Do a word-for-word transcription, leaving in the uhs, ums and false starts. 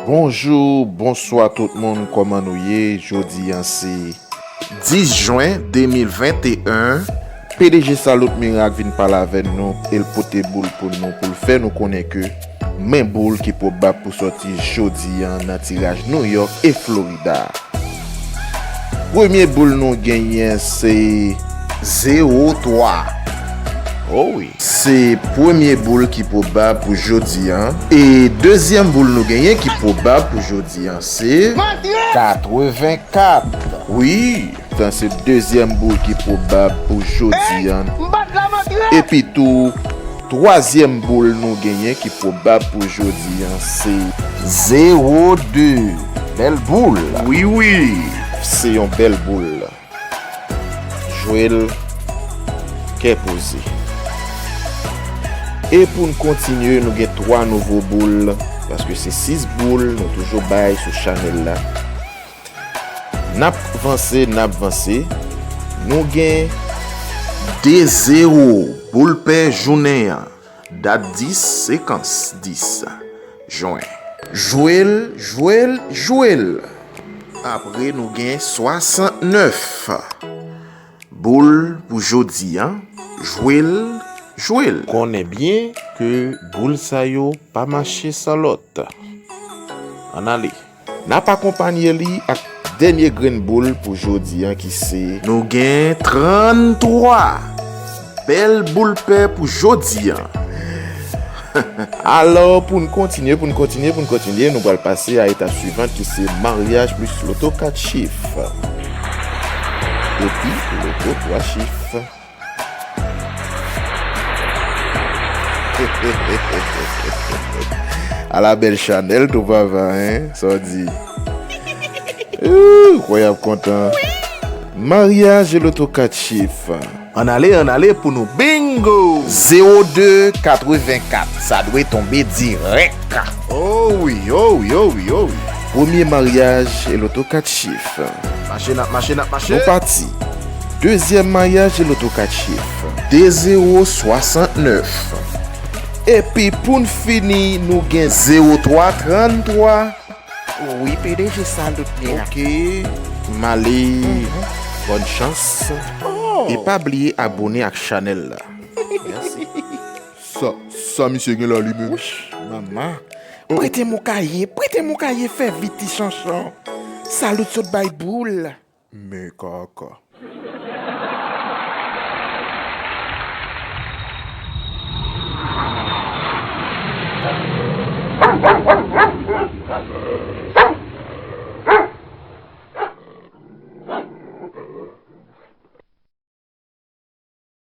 Bonjou, bonswa tout moun, kòman nou ye? Jodi a se dis jen de mil venteyen. P D G Salut Miracle vin pale avè nou e l pote boul pou nou, pou l fè nou konnen ke men boul ki pwobab pou sòti jodi a nan tiraj New York e Florida. Premye boul nou genyen se zewo twa. Oh wi. Se premye boul ki pwobab pou jodi a. E dezyèm boul nou genyen ki pwobab pou jodi a se katrevenkat. Wi, sa se dezyèm boul ki pwobab pou jodi a. Epi tou, twazyèm boul nou genyen ki pwobab pou jodi a se zewo de. Bèl boul. Wi, wi, se yon bèl boul. Jwe l kè poze. E pou n kontinye, nou gen twa nouvo boul, paske se sis boul nou toujou bay sou chanèl la. N ap vanse, n ap vanse. Nou gen de zewo, boul pè jounen an. Dat dis, sekans dis jen. Jwe l, jwe l, jwe l. Apre, nou gen swasantnèf. Boul pou jodi a. Jwe l, jwe l. Konnen byen ke boul sa yo pa mache san lòt. Ann ale. N ap akonpanye li ak dènye grenn boul pou jodi a ki se, nou gen tranntwa. Bèl boul pè pou jodi a. Alò, pou n kontinye, pou n kontinye, pou n kontinye, nou pral pase a etap swivan ki se maryaj plis loto kat chif. Epi loto twa chif. Ala bèl chanèl tou papa, en? Sa w di? Ooh, kwè y ap kontan. Maryaj e loto kat chif. Ann ale, ann ale pou nou bingo! Zewo de katrevenkat. Sa dwe tonbe dirèk. Oh wi, oh wi, oh wi, oh wi. Premye maryaj e loto kat chif. Mache, n ap mache, n ap mache. Nou pati. Dezyèm maryaj e loto kat chif. De zewo swasantnèf. Epi pou n fini, nou gen zewo twa tranntwa. Wi, P D G Salut Miracle. Ok. M ale. Bòn chans. Oh. E pa bliye abone ak chanèl la. Mèsi. Sa, sa misye gen la li menm? Wouch, manman. Oh. Prete m yon kaye, prete m yon kaye, fè vit ti chanchan. Salut sot bay boul. Men kaka.